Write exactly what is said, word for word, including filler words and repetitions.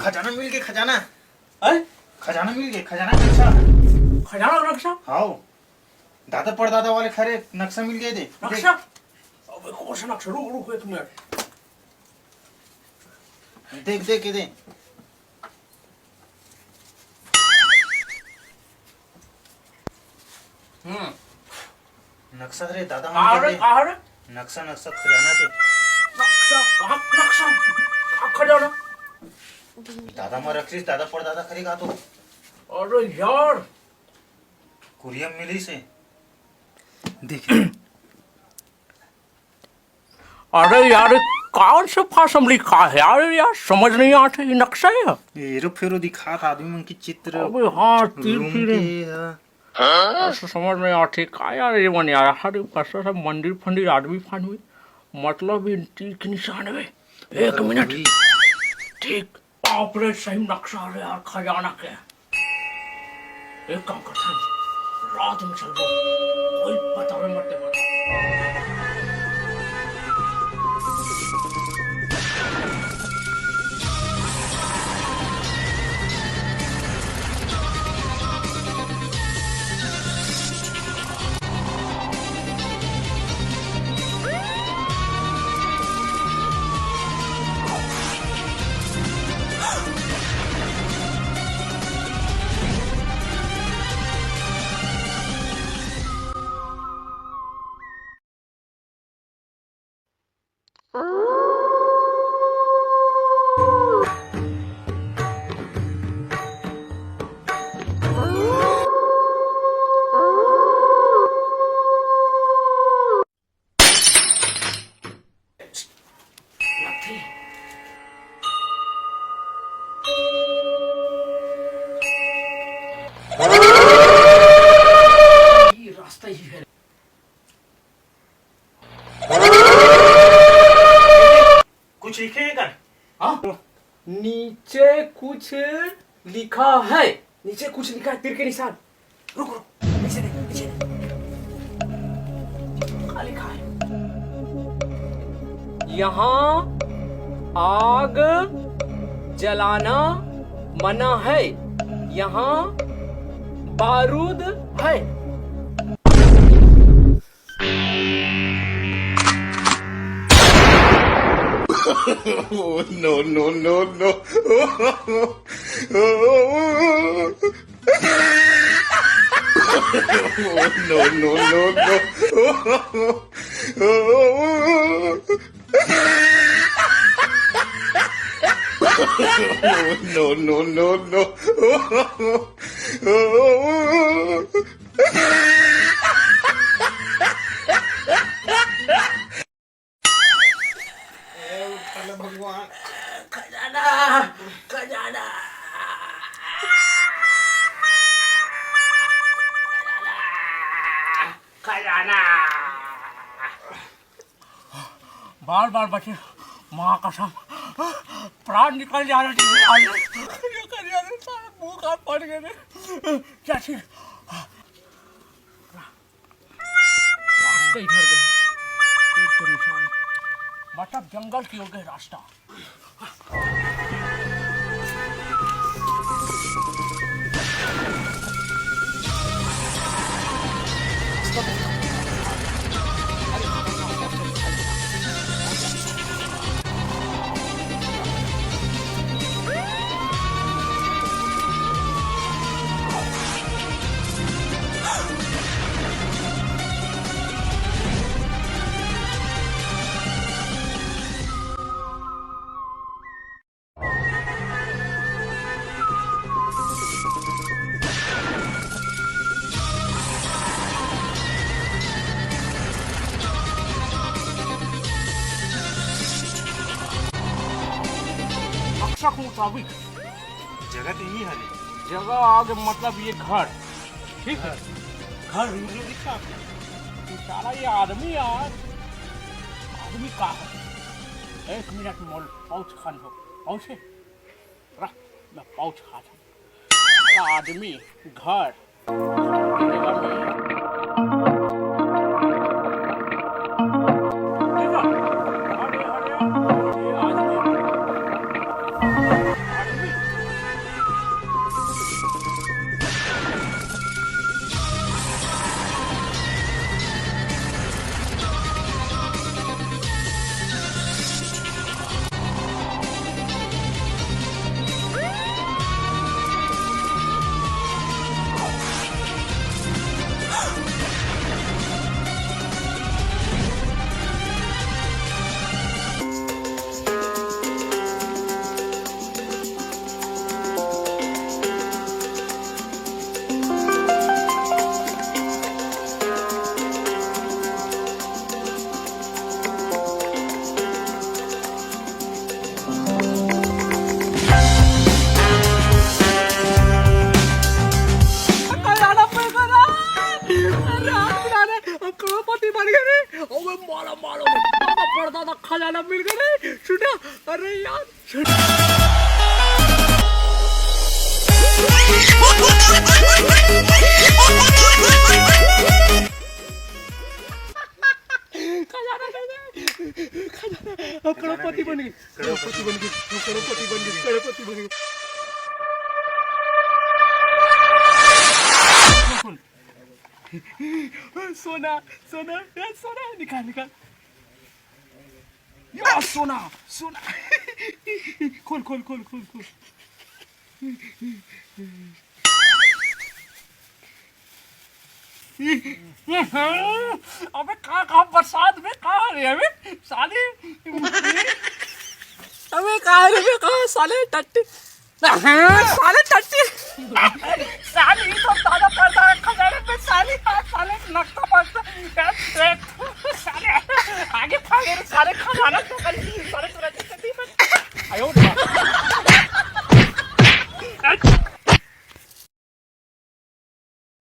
खजाना मिल गे, खजाना। हैं? खजाना मिल गे, खजाना के नक्शा। खजाना के नक्शा? हाव। दादा परदादा वाले खरे नक्शा मिल गे दे। नक्शा? अबे, कौन सा नक्शा? रुक, रुक, एक मिनट। देख, देख, ये दे। हम्म। नक्शा रे दादा मन कहाँ के रे, दे। कहाँ रे? नक्शा, नक्शा खजाना के। नक्शा, कहाँ नक्शा? कहाँ खजाना? दादा मन रखिस, दादा परदादा खरे का तो। अरे यार। कुरिया म मिलिस हे। देख। अरे यार, ये कौन से भाषा में लिखा है यार? यार, समझ नहीं आते, ये नक्शा है? एरो फेरो दिखात आदमी मन के चित्र। अबे हाँ, तीर रूम तीर। के, हाँ। ऐसा समझ नहीं आते, का यार ये मन यार? हर एक भाषा से मंदिर फंदिर, आदमी फादमी, मतलब ये तीर के निशान है। एक मिनट। ठीक। बाप रे, सही नक्शा रे यार, खजाना के। एक काम करथन, रात में चलबो, कोई बतावे मत देबो। ये रास्ता ही है। कुछ लिखे हे का? हाँ? नीचे कुछ लिखा है। नीचे कुछ लिखा है, तीर के निशान। रुक, रुक, पीछे देख, पीछे देख। क्या लिखा है? यहाँ आग जलाना मना है, यहाँ बारूद है। Oh, no, no, no, no. Oh, no, no, no, no. Oh, no, no, no, no. ए, उठा ले भगवान। खजाना, खजाना, खजाना। बार बार बचे, माँ कसम, प्राण निकल जा रहा है। ये कर यार, साला मुंह कान पड़ गए रे। चाची, रास्ता इधर गए। तीर के निशान। मतलब जंगल की ओर गए रास्ता। नक्शा के मुताबिक जगह तो यही हरे। जगह आगे मतलब ये घर, ठीक है? घर। घर ये दिखा। साला ये आदमी यार, आदमी का है? एक मिनट मोल पाउच खान हो, पाउच है? रख, मैं पाउच खा था। साला आदमी, घर। करोड़पति बन गे, करोड़पति बन गे, करोड़पति बन गे, करोड़पति बन गे। सोना, सोना, ए, सोना, निकाल, निकाल। या, सोना, सोना। खोल, खोल, खोल, खोल, खोल। अबे का, का बरसात में का रे अबे साली? अबे का रे बे का साले टट्टी? साले टट्टी। साली तो दादा पड़ता है खजाने पे साली, साले नक्शा पड़ता है। साले आगे भागे रे साले, खजाना तो करी साले।